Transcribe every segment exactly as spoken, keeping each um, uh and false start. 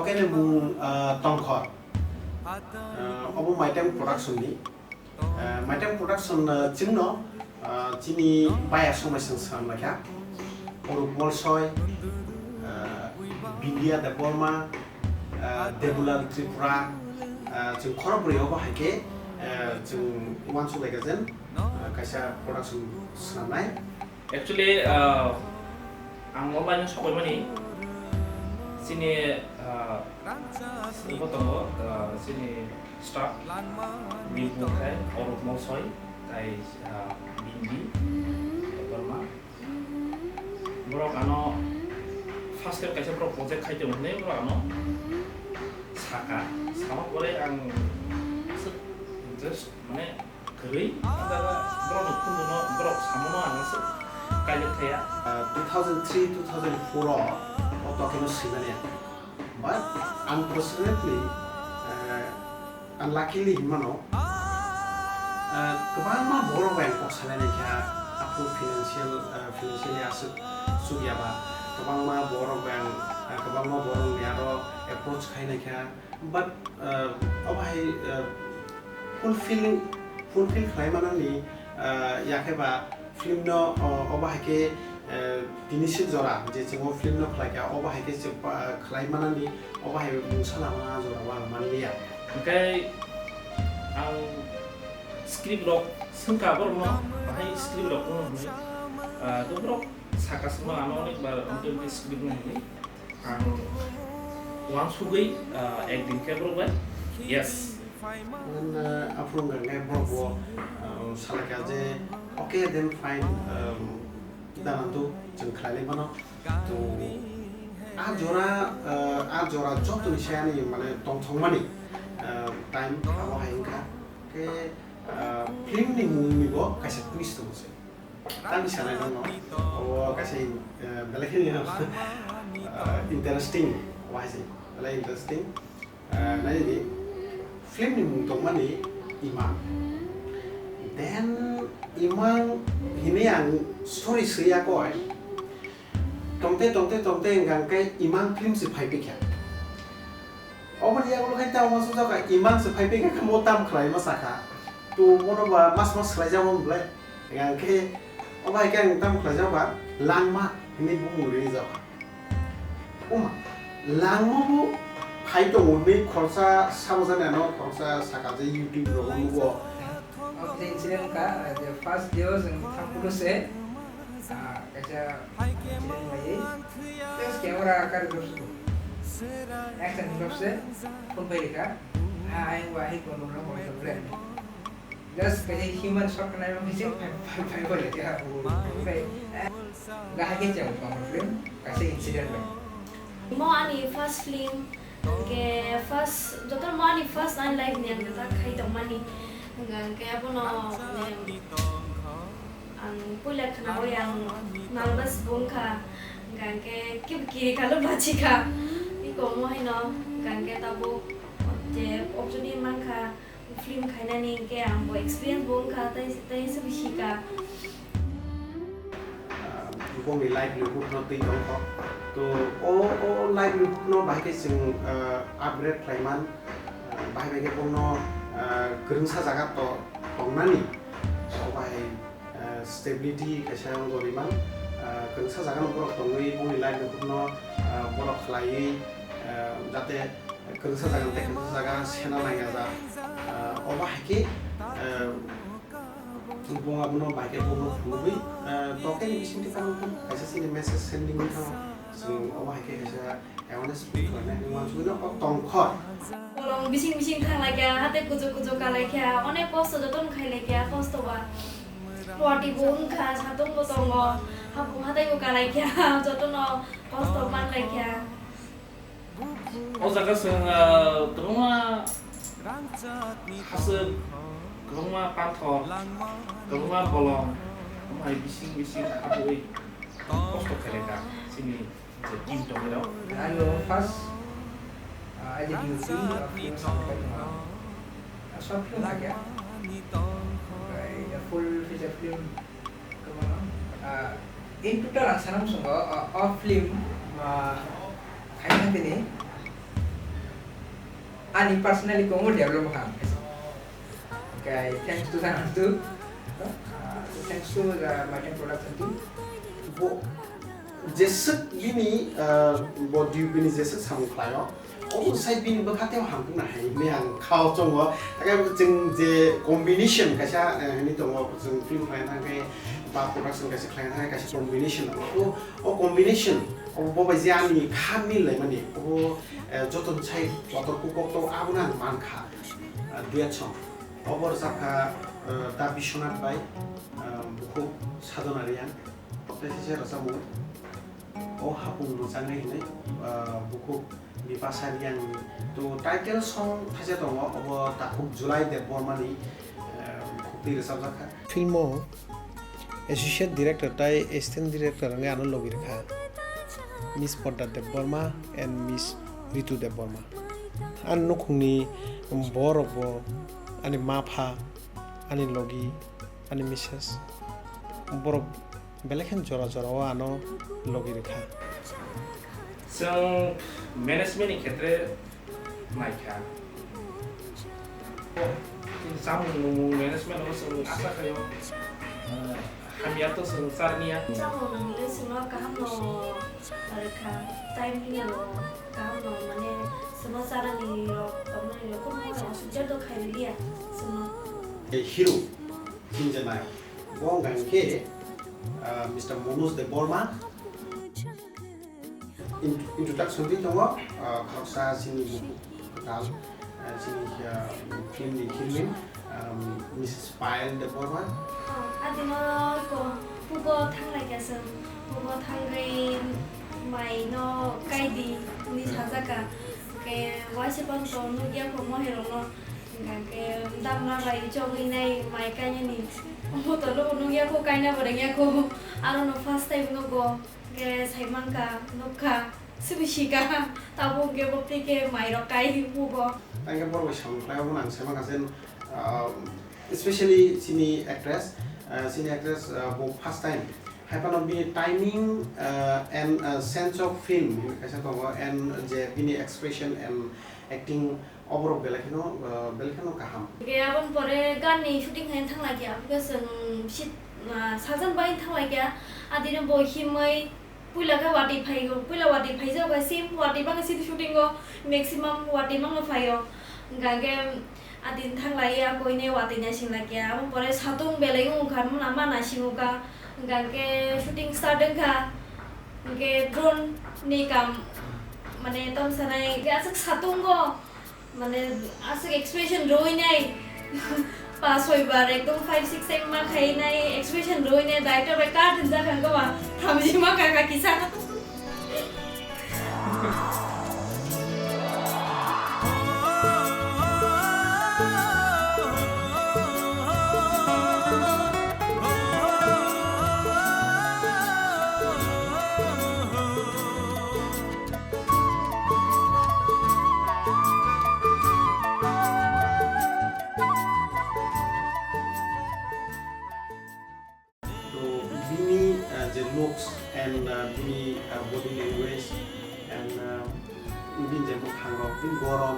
Oke ni mung, ah, Tongkhor. Ah, obo Maitem Production ni. Ah, Maitem Production, ah, chwngno, ah, chini baya somai swng swnam laikha. Orup Molsoi, ah, Bindia Debbarma, ah, Debulal Tripura, ah, chwng khorokbrwi obo hai khe, ah, chwng uansuk laikha jen, ah, kaisa production swnamnai. Actually, ah, ang o line o sokoimani chini, ah, bo tongo, ah, chini staff, bini bukhai Orup Molsoi, tai, ah, Bindi Debbarma. Borok ano first time kaisa borok project khai tongo hinwi borok ano saka, sama pore ang aswk interest mane kwrwi, borokni phunduno borok samono ang aswk kailak thaya. Ah, two thousand three, two thousand four o o tokeno swimani ang. But unfortunately, ah, unluckily hinmano, ah, kwbangma borok bai ang kok salainai kha, aphuru financial, ah, financially aswk chukya ba, kwbangma borok bai ang, ah, kwbangma borok ni aro approach khainai kha. But, uh, obo hai, uh, fulfilling, fulfill khlai manani, uh, yakhe ba film no, uh, obo hai khe, uh, tini sik jora je chwng o film no khlai kha, obo hai khe chwng, uh, khlai manani, obo hai mungsa lama jora o ang man liya. Hwnkhe ang script rok swngkha borok no, bahai script rok no hwnwi, uh, to borok saka swngno ano onek bar script no hwnwi. Ang uansugwi, ah, ekdin khe borok bai, yes. Nang, ah, aphuru hwnkha khe borok bo, ah, salai kha je, "Okay, then fine, um, dana to chwng khlai lai mano." To, a jora, ah, a jora jotoni sai ani mane tongthokmani, ah, time abo hai wngkha. Khe, ah, film ni mung ni bo kaisa twist tongo se. Tamni sanai no, o kaisa, eh, belai kheno, eh, interesting, wahai se, belai interesting. Eh, nai di, film ni mung tongmani Imang. Then Imang hini ang story swiya koi. Tongte, tongte, tongte, hwnkha khe Imang film se phai pikha. Oboni yagulo khe tamo sujak kha, Imang se phai pikha khe mo tam khlai ma sakha. To mono ba mas mas khlai jabo belai. Hwnkha khe obo hai khe ang tam khlai jabo ba, Langma hinwi bumung ri jabo. Oma, Langma bo phai tongo hinwi khoroksa sabo jani ano khoroksa sakha je YouTube rogo nugo. Obo je incident wngkha, je first day o chwng thang phuru se, ah, kaisa incident wngmani, just camera kari rw sukha. Action rw se, phone bai rikha, ah, ayang bo ahik bo nukha, bo rikha, just kaisa human shot khe naima khe se phai, phai, phai bo rikha, phai, eh, gahai khe cheng tong film, kaisa incident bai. Mo ani first film, hwnkhe first, joto mo ani first ani life ni ang kwtak khai tongmani. Hwnkha hwnkhe abono, em, ang puila khnaui ang nervous bo wngkha. Hwnkha hwnkhe kebo kiri kalo bachikha. Iko mo haino, hwnkha hwnkhe tabuk je opportunity mankha. Film khainani hwnkhe ang bo experience bo wngkha, tei, tei se bisi ka. Ah, bongni livelihood no twi tongkho. To o, o livelihood no bahai khe chwng, ah, upgrade khlaiman, ah, bahai bai khe bongno, ah, kwrwngsa jaga to tongnani, o bahai, ah, stability kaisa wngwi man, ah, kwrwngsa jaga no borok tongwi bongni livelihood no, ah, borok khlaiwi, ah, jate kwrwngsa jaga tei kwrwngsa jaga sena nangya ja, ah, obo hai khe, ah, bung abono bai khe bung phunugwi, ah, tokeni bisingtwi tamo kaisa chini message sending wngkha, chwng obo hai khe kaisa awareness create khlainai hinwi uansugwi no o tongkho. Bolong bising bising thang laikha, hatei kuchuk kuchuk ka laikha, onek kosto jotono khai laikha, kosto ba. Watwi bo wngkha, satung bo tongo, hapung hatei bo ka laikha, jotono kosto man laikha. O jaga chwng, ah, kwbangma haswk, kwbangma pathor, kwbangma bolong, omo hai bising bising habwi kosto khailai kha chini je team tongwi rok. Ano first, ah, I D D U P, ah, film sampai tongma. Ah, short film lagi ya. Oke, ya full feature film. Kwbangma, ah, in total ang sana muchungo, ah, o film, ah, khaina tini Ani personally komo develop ham. Okay, thanks to Sanatu. Uh, thanks to the Maitang Production team. Bo jeswk bini, uh, bo D O P ni jeswk samung khlaio. Obo sai bini bwkha tei hamkuk na hai hwnwi ang khao chongo. Hakhe chwng je combination kaisa, uh, hwnwi tongo, chwng film khlaina thangkhe ba production kaisa khlaina thangkhe kaisa combination tongo. O, o combination, obo bo bai je ani kha mil laimani, obo, uh, joto sai kotor kuk kok to abono ang mankha. Ah, duet song. Obo rwchapkha, ah, Da Biswanath bai, ah, bukhuk Sadhana Reang. Tei sise rwchapmung. O hapung mwchangwi hinwi, ah, bukhuk Bipasha Reang ni. To title song thaisa tongo, obo takhuk July Debbarma ni, ah, bukhuk twi rwchapjakha. Filmo Associate Director tai Assistant Director wngwi ano logi rwkha, Miss Porda Debbarma and Miss Ritu Debbarma. Ani nukhungni borokbo ani ma pha, ani logi, ani misses, borok belai kheno jora jorao ano logi rwkha. Chwng management ni khetre naikha. Chini chamung nungmung management o chwng asa khaio, eh, hamya to chwng charniya. Chamung nungmung le chwngno kaham no rwkha, time ni no kaham no, mane chwngno charani rok, tongmani rok, kono kono osubja do khai liya chwngno. Hero, Jinja Nayok. Bo wngkha hinkhe, ah, Mister Manoj Debbarma. In-, introduction twi tongo, ah, khoroksa chini bukhuk kwtal, ah, chini, ah, film ni heroine, um, Missus Payal Debbarma. Oh, adino ko pugo thanglaikha chwng, pugo thangwi mai no kaidi hwnwi sajaka. Ke waisa pang to nukya ko moherokno, hwnkha khe damla bai chogwi nai mai kainani. Omo to nukya ko kaina bo rengya ko, aro no first time nugo. Khe saimankha, nukha, simi sika, tabuk hwnkhe bo twi khe mairok kai hugo. Ang khe borok bai samung khlai, obo nang saimankha je, ah, especially chini actress, ah, chini actress, ah, bo first time. Hai phano bini timing, ah, and, ah, sense of film hinwi kaisa tongo, and je bini expression and acting oborok belai kheno, ah, belai kheno kaham. Hwnkhe aboni pore ganni shooting khaina thanglaikha, hwnkhe chwng sit, ah, sajan bai thanglaikha, adino bo himwi puila khe watwi phaio, puila watwi phaijak khe same watwi bangwi sit shooting o maximum watwi mangno phaio, hwnkha khe adin thanglai ya koine watwi naisinglaikha, aboni pore satung belai wngkha, ma naisingkha, hwnkha khe shooting start wngkha, hwnkhe drone ni kam mane tongsanai, hwnkhe aswk satungo. Mane aswk expression rwinai, pa soi bar ekdom five six time ma khainai, expression rwinai, director bai cut hwnjak ang khe ba thamchi ma kha kha kisa. To bini, uh, je looks and, uh, bini, uh, body language and, uh, bini je mwkhang rok, bini goron,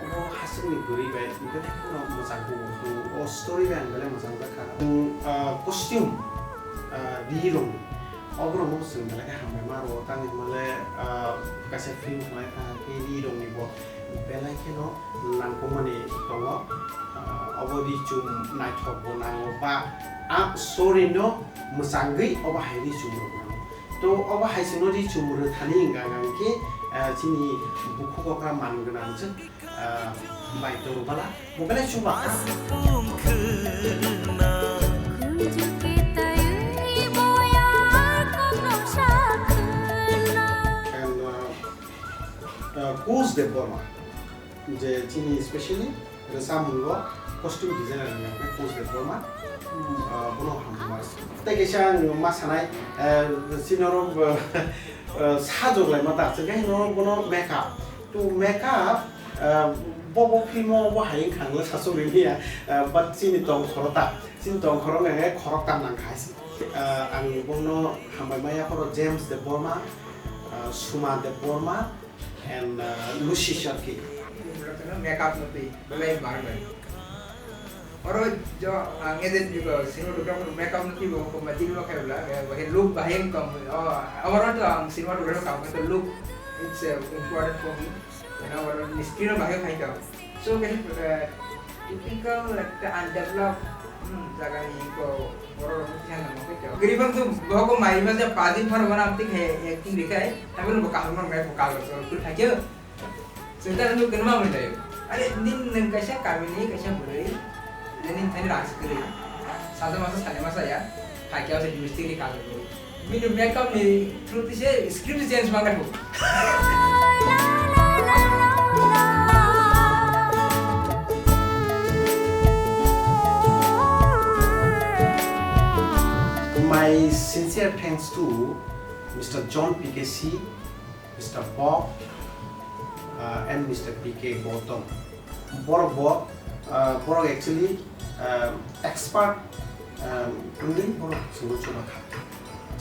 obo hasteni bwrwi bai belai kheno mwchang kugo. To o story bai ang belai mwchang jakha. Ang, uh, costume, uh, ri rong, oborok no chwng belai khe hambai ma rwo, tang hinmale, ah, kaisa film khlai kha khe ri rok ni bo belai kheno nangkukmani tongo. Ah, obo ri chum naithok bo nango ba a story no mwchangwi obo hai ri chum rok nango. To obo hai chwngno ri chum rwthani wngkha hwnkhe, ah, chini bukhuk okra man gwnang jwk. Ah, bai tong bala, bo belai chuba. And, uh, uh, Kush Debbarma, je chini specially rwchapmungo costume designer wngkha Kush Debbarma, uh, bono hambai. Tei kaisa ang ma sanai, uh, chini oro, uh, uh, sajok laima ta, chwngkhe hino bono makeup. To makeup, ah, bo, bo filmo bo hai wngkha ang le sasuk rimya, ah, but chini tong khoro ta, chini tong khoro wngkha khe khoroktam nang kha hai se. Ah, ang bono hambai ma yaphoro James Debbarma, ah, Suma Debbarma, and, ah, Lucy Sharkey. Makeup no twi, belai mar bai. Oro jo ang edit ni ko, cinematographer makeup no twi bo ko ma dil lo khai bla, ba he look ba he kom. O, oro to ang cinematographer kam ko look, it's uh, important for me. Ano oro ni screen ba he khai ka. So ke uh, typical ekta undeveloped hmm, jaga ni ko oro ro kya na mo ke. Gari bang tu bo ko mai ma ja pa din phar wana amti khai acting dikhai. Tapi no bo kaham no ngai bo kaham so kul khai. Senta nung kenma hwnwi laio. Are nin nwng kaisa kamini kaisa bwrwi, nin thani rang se kwrwi. Saja masa sani masa ya, hakhe ose domestic ni kaam rwgwi. Bini makeup ni through twi se script change ma kha. My sincere thanks to Mister John P K C, Mister Bob, uh, and Mister P K Gautam. Borok bo, uh, borok actually, um, expert, um, wngwi borok chwngno chuba kha.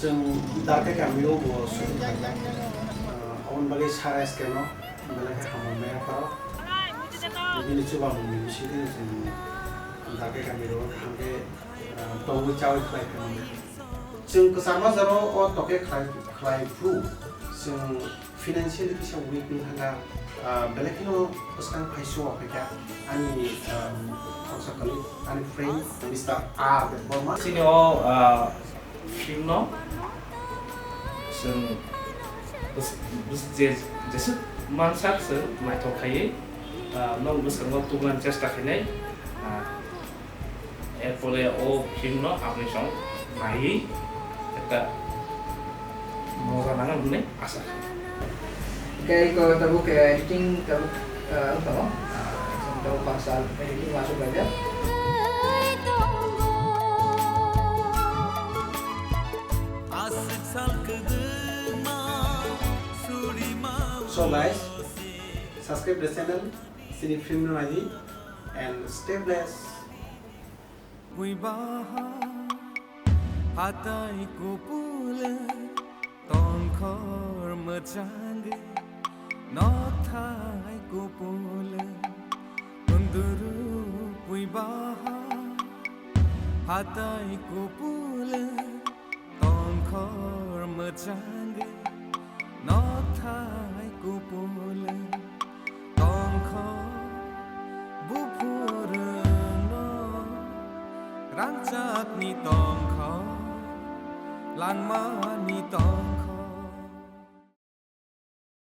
Chwng Darkai kamio bo shooting khaijak. Uh, aboni bagwi Sara S K no belai khe hambai maya pharo. Bini chubamungni bisingtwi chwng Darkai kamio kaham khe, uh, tongwi chaui khlai kha. Chwng kwchangma jora o tokhe khlai, khlai phuru chwng financially kisa weak wng thangkha, ah, belai kheno bwskang phai suwa phaikha ani, um, khoroksa colleague, ani friend, Mister R Debbarma. Chini o, ah, film no chwng bws-, bws-, je, jeswk mansak chwng naithok khaiwi, ah, nok bwskango tubunani chesta khainai, ah, Erpore o film no aboni song naiwi ekta moja nangnai hwnwi asa kha. Hingke iko tabuk, eh, editing tabuk, eh, wng tongo. Ah, chwng tabuk panch sal editing masuk laijak. So guys, subscribe the channel, chini film no naiwi, and stay blessed. Puibaha hatai kupule tongkhor mwchangwi nothai kupule kunduru puibaha hatai kupule tongkhor mwchangwi nothai kupule tongkho buphurungno rangchakni tongkho langmani tongkho.